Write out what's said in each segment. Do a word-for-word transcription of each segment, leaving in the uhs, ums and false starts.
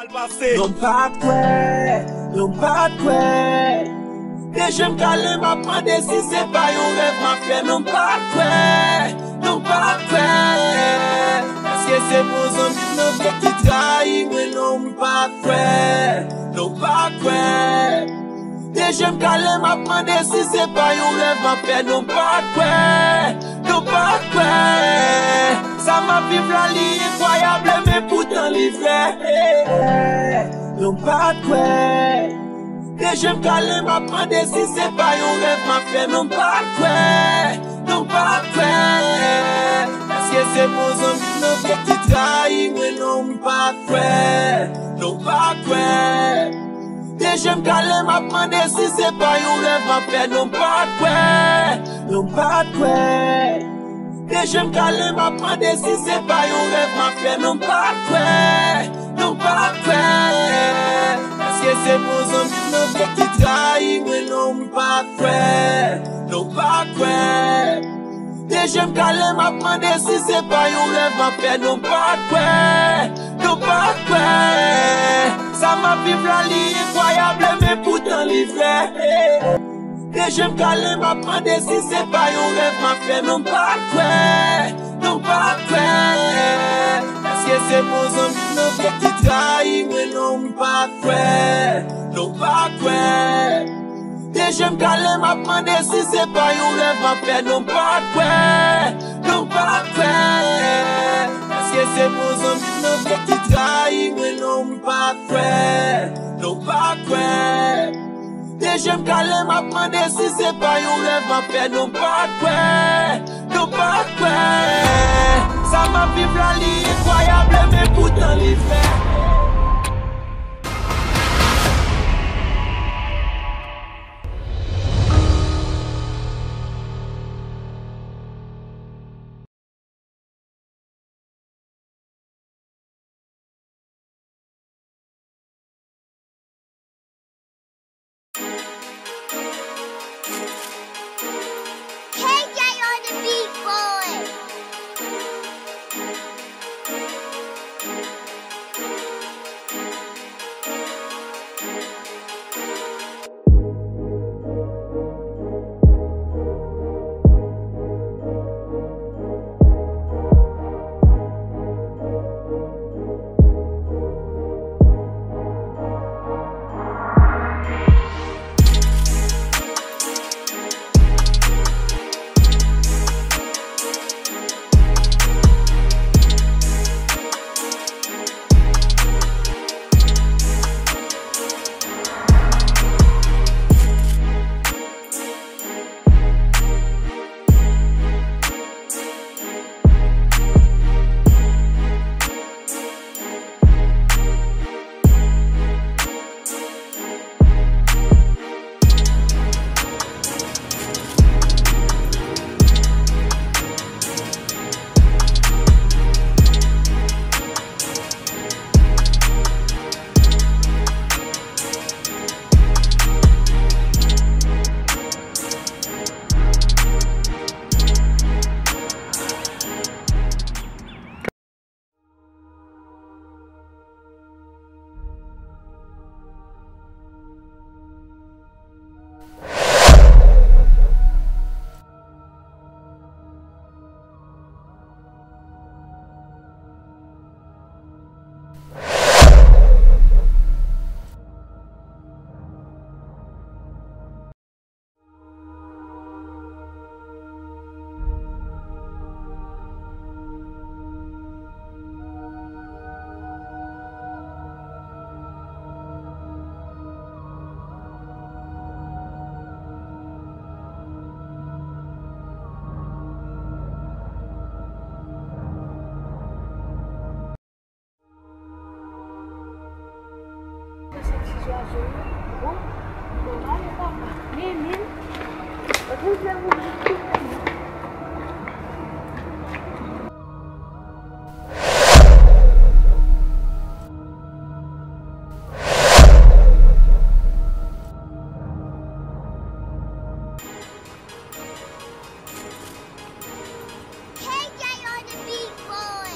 Non, m pa t kwè, non, m pa t kwè. De je m kale, m ap mande si se pa yon rèv m ap fè. Non, m pa t kwè, non, m pa t kwè. Èske se bon zanmi m nan vrè ki trayi mwen? Non, m pa t kwè, non, m pa t kwè. De je m kale, m ap mande si se pa yon rèv m ap fè. Non, m pa t kwè, non, m pa t kwè. Sa m ap viv la, li enkwayab, men poutan li vrè. Non, m pa t kwè. De je m kale, m ap mande si se pa yon rèv m ap fè. Non, m pa t kwè, non, m pa t kwè. Èske se bon zanmi m nan vrè ki trayi mwen? Non, m pa t kwè, non, m pa t kwè. De je m kale, m ap mande si se pa yon rèv m ap fè. Non, m pa t kwè, non, m pa t kwè. De je m kale, m ap mande si se pa yon rèv m ap fè. Non, m pa t kwè, non, m pa t kwè. Èske se bon zanmi m nan vrè ki trayi mwen? Non, m pa t kwè, non, m pa t kwè. De je m kale, m ap mande si se pa yon rèv m ap fè. Non, m pa t kwè, non, m pa t kwè. Sa m ap viv la, li enkwayab, men poutan li vrè. De je m kale, m ap mande si se pa yon rèv m ap fè. Non, m pa t kwè, non, m pa t kwè. Èske se bon zanmi m nan vrè ki trayi mwen? Non, m pa t kwè, non, m pa t kwè. De je m kale, m ap mande si se pa yon rèv m ap fè. Non, m pa t kwè, non, m pa t kwè. Èske se bon zanmi m nan vrè ki trayi mwen? Non, m pa t kwè, non, m pa t kwè. De je m kale, m ap mande si se pa yon rèv m ap fè. Non, m pa t kwè, non, m pa t kwè. Sa m ap viv la, li enkwayab, men poutan li vrè. K J on the beat, boy. K J on the beat, boy.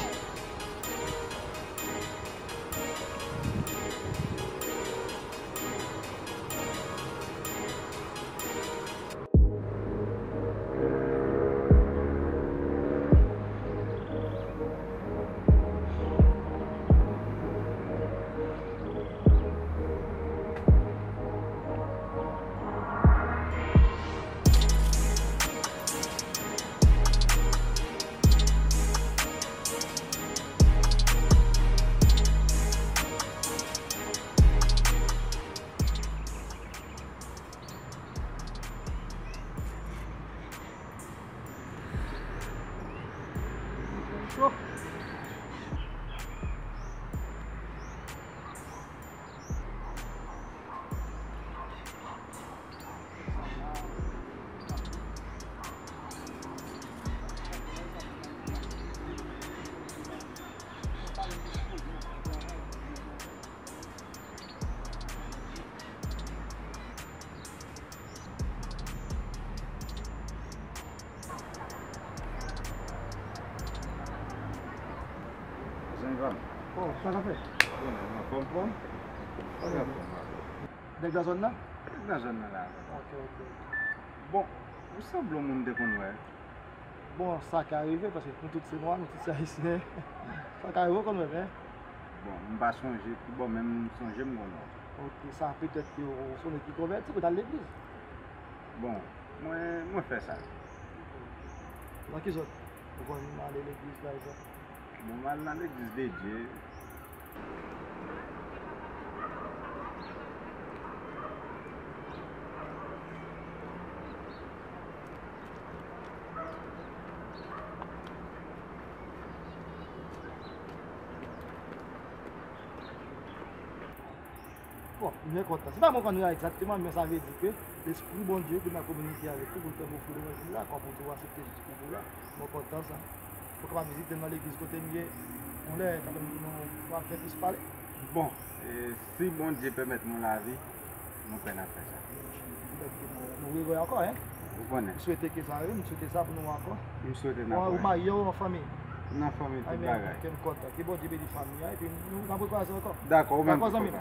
Zanmi pa m. Oh, sa k ap fèt? Bon, anfòm, fòm. Anfòm, anfòm. Nèg nan zòn nan? Nèg nan zòn nan la. Ok, ok. Bon, ou sanble yon moun m te konn wè. Bon, sa ka rive, paske nou tout se nwa, nou tout se ayisyen. Sa ka rive, w konn wè, men. Bon, m pa sonje, bon, men m sonje m konn wè. Ok, sa petèt ke w se yon nèg ki konvèti, ke w t al legliz. Bon, mwen, mwen fè sa. Nan ki zòn? Ou konn ale legliz, pa egzanp? Bon, m al nan legliz de Dye. Bon, m byen kontan. Se pa mwen konn egzakteman, men sa vle di ke Lespri Bondye te nan kominike avèk ou pou l fè w ofri levanjil la, kòm ou te aksepte Jezi Kris la. Mwen kontan sa. Ou kapab vizite m nan legliz kote m ye. Yon lè, nou, nou ap fè plis pale. Bon, e, si Bondye pèmèt nou lavi, nou prè n ap fè sa. Petèt ke nou, nou rewè ankò, en. Ou konnen. M swete ke sa rive, m swete sa pou nou ankò. M swete n ap wè. Ou marye, ou an fanmi? Nan fanmi, tout bagay. Ke m kontan. Ke Bondye beni fanmi an, epi nou, n ap rekwaze ankò. Dakò, ou menm tou, zanmi m.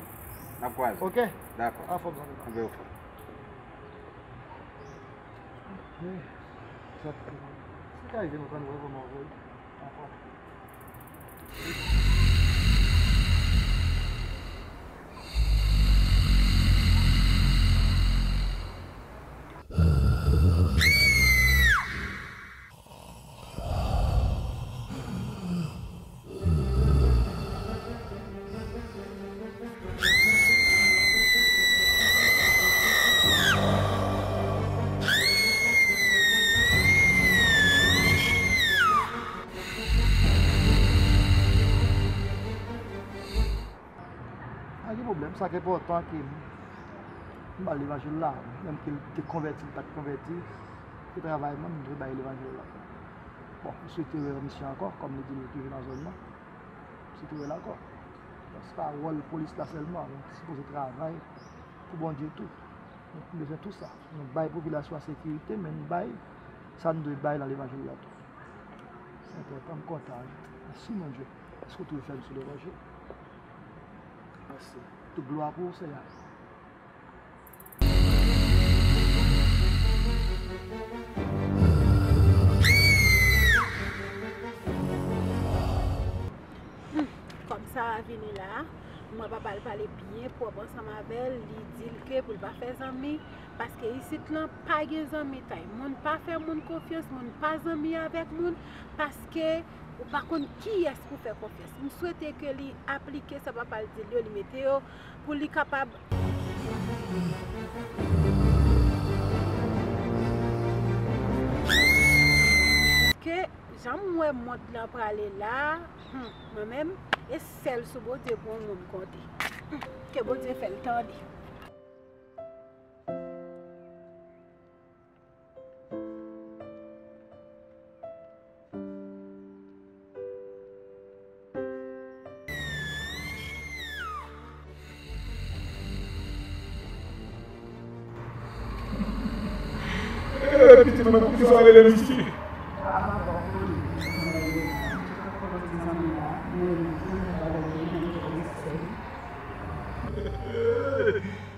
N ap kwaze. Ok. Dakò. Anfòm, zanmi m. Anben, anfòm. Sa ka rive nou tann wè kòman w voye. Anfòm. Pa gen pwoblèm, sa k enpòtan ke m ba l levanjil la, menm ke l te konvèti, li pa t konvèti, se travay mwen, m dwe ba l levanjil la. Bon, m swete wè misye ankò, kòm li di nou toujou nan zòn nan. M swete wè l ankò. Bon, se pa wòl polis la sèlman, nou sipoze travay pou Bondye tou. Nou bezwen tou sa. Nou bay popilasyon an sekirite, men nou bay sa nou dwe bay nan levanjil la tou. Se enpòtan, m kontan. Mèsi, Bondye. Èske w toujou fè m sou levanjil? Mèsi. Tout glwa pou ou, Seyè. Hmm, kòm Sara vini la, mwen papa l pale byen pwòp ansanm avè l, li di l ke pou l pa fè zanmi, paske isit lan pa gen zanmitay. Moun pa fè moun konfyans, moun pa zanmi avèk moun, paske ou pa konn kiyès pou fè konfyans. M swete ke li aplike sa papa l di l yo, li mete yo pou li kapab. Ke jan m wè mond lan prale la, hmm, mwen menm, e sèl sou Bondye pou yon moun konte. Hmm, ke Bondye fè l tande. Eh, pitit mwen, poukisa w rele m isit?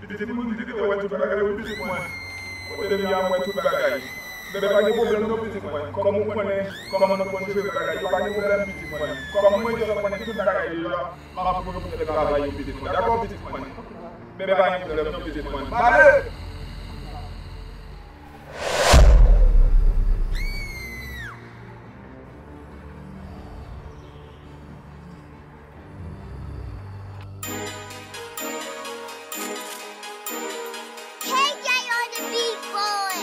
Pitit moun, pitit, ou wè tout bagay, wi, pitit mwen. Kote m ye a, m wè tout bagay. Men pa gen pwoblèm non, pitit mwen. Kòm ou konnen kòman nou konn jere bagay yo, pa gen pwoblèm, pitit mwen. Kòm mwen deja konnen tout bagay deja, m ap pwofite travay yo, pitit mwen. Dakò, pitit mwen? Men pa gen pwoblèm non, pitit mwen. M ale! K J on the beat, boy.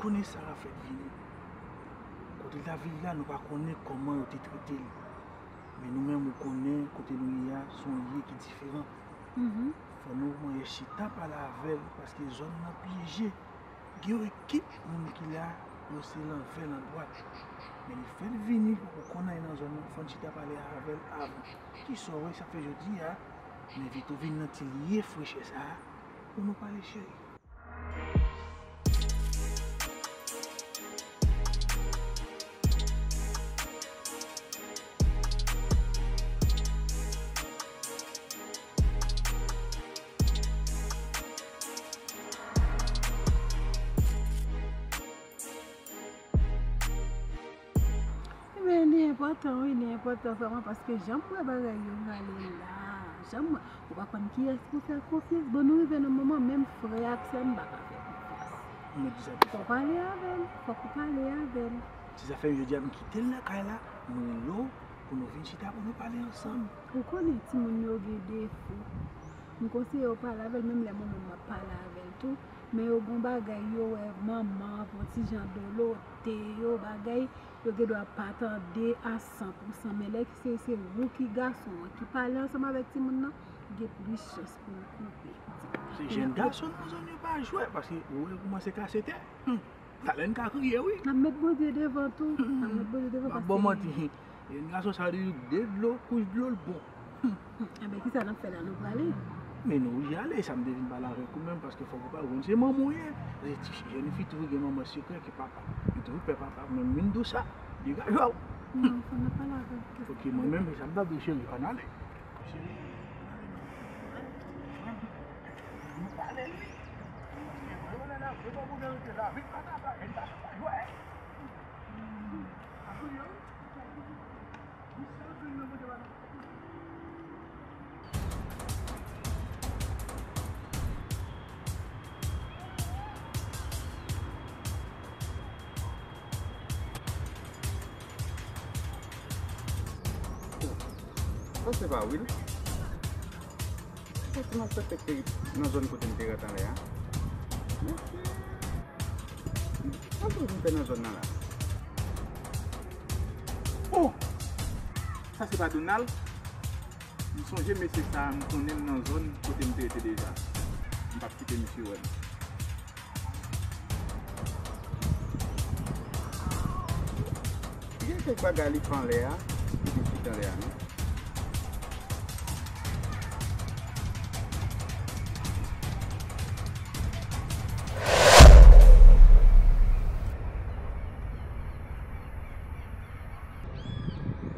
Konnen Sara fèt vini. Kote l t ap viv la, nou pa konnen kòman yo te trete l. Men nou menm, ou konnen kote nou ye a, se yon lye ki diferan. Fò nou manyen chita pale avè l, paske zòn nan pyeje. Gen yon ekip moun ki la, yo se lanvè landwat. Men li fèt vini, poko konn anyen nan zòn nan, fò n chita pale avè l avan. Kisa w wè, sa fè jodi a, m envite w vin nan ti lye frechè sa a, pou nou pale, cheri. Ebyen, li enpòtan, wi, li enpòtan vrèman, paske jan m wè bagay yo prale la, jan m wè, ou pa konn kiyès pou fè konfyans. Bon, nou rive nan moman, menm frè ak sè, m pa ka fè konfyans. Mwen di sa tou. Fòk w pale avè l, fòk ou pale avè l. Se sa fè jodi a m kite l nan kay la, m rele w pou nou vin chita pou nou pale ansanm. Ou konnen timoun yo gen defo. M konseye w pale avè l, menm lè mwen menm m ap pale avè l tou. Men yo gon bagay yo wè manman an pou ti jan dolote yo, bagay yo gendwa pa tande a san pou san. Men lè ki se, se ou ki gason an ki pale ansanm avèk timoun nan, gen plis chans pou l koupe. Se jèn gason nan zòn yo pa jwè, paske ou wè yo kòmanse kase tè. Hmm. Talè n ka kriye, wi. N ap met Bondye devan tou. N ap met Bondye devan. M ap paske bon manti. Jèn gason sa li de dlo, kouch dlo l bon. Hmm. Enben, kisa n ap fè la, nou prale? Men nou oblije ale, sa m te vin pale avèk ou menm, paske fòk ou pa konn se manman w ye. Se ti jèn fi toujou gen manman sekrè ki papa. Li toujou pè papa, men moun di w sa, degaje w. Non, fò n ap pale avè l. Ok, mwen menm, se sa m t ap di w, cheri, ann ale. Cheri, ann ale. Nou pale, wi. Paske mwen, mwen, mwen, mwen, mwen, mwen, mwen, mwen, mwen, mwen, mwen, mwen, Sa se pa Will? Sa se nan sèk te nan zòn kote m te ret anlè a. Mesye, sa pou vin fè nan zòn nan la? Oh! Sa se pa Donald? M sonje mesye sa a, m konnen l nan zòn kote m te rete deja. M p ap kite misye wè m. Gen kèk bagay li fè anlè a, li te kite anlè a, non.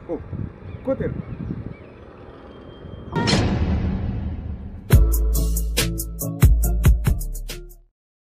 Oh, kote l?